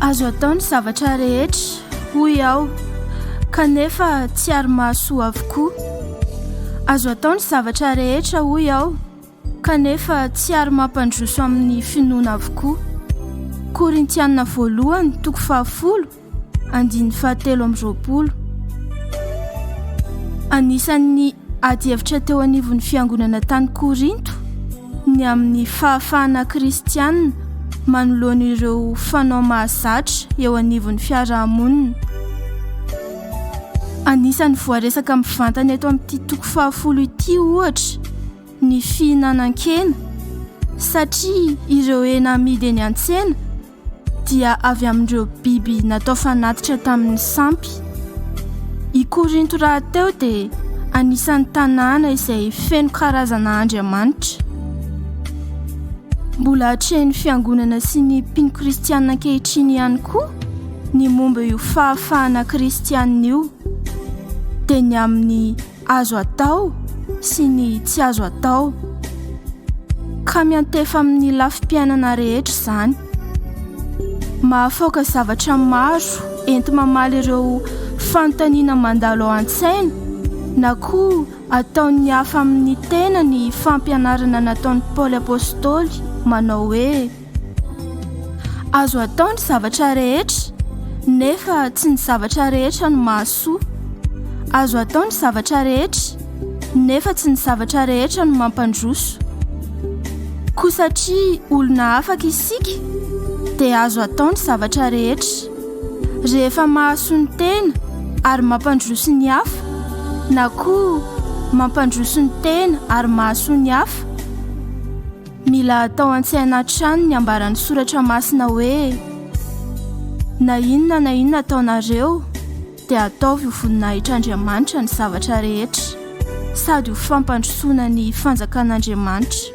Azo atao ny zavatra rehetra, hoy aho, kanefa tsy ary mahasoa avokoa. Azo atao ny zavatra rehetra, hoy aho, kanefa tsy ary mampandroso amin'ny finoana avokoa. Korintiana voalohany toko fahafolo andininy fahatelo amby 20. Anisan'ny adihevitra teo anivon'ny fiangonana tany Korinto ny amin'ny fahafahana kristiana manoloana ireo fanao mahazatra eo anivon'ny fiarahamonina. Anisan'ny voaresaka mivantana eto amin'ity toko fahafolo ity ohatra ny fihinanan-kena satria ireo hena amidy eny an-tsena dia avy amin'ireo biby natao fanatitra tamin'ny sampy. I Korinto rahateo dia anisan'ny tanàna izay feno karazana andriamanitra. Mbola atrehin'ny fiangonana sy ny mpino kristianina ankehitriny ihany koa ny momba io fahafahana kristianina io, dia ny amin'ny azo atao sy ny tsy azo atao. Ka miantefa amin'ny lafim-piainana rehetra izany. Mahafaoka zavatra maro enti-mamaly ireo fanontaniana mandalo ao an-tsaina na koa ataon'ny hafa amin'ny tena ny fampianarana nataon'i Paoly Apostoly manao hoe, Azo atao ny zavatra rehetra, nefa tsy ny zavatra rehetra no mahasoa. Azo atao ny zavatra rehetra, nefa tsy ny zavatra rehetra no mampandroso. Koa satria olona afaka isika, dia azo atao ny zavatra rehetra. Rehefa mahasoa ny tena ary mampandroso ny hafa, na koa mampandroso ny tena ary mahasoa ny hafa, Mila atao an-tsaina hatrany ny ambaran'ny Soratra Masina hoe, Na inona na inona ataonareo, dia ataovy ho voninahitr'Andriamanitra ny zavatra rehetra, sady ho fampandrosoana ny fanjakan'Andriamanitra.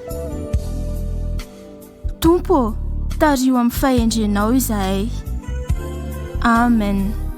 Tompo ô, tariho amin'ny fahendrenao izahay. Amen.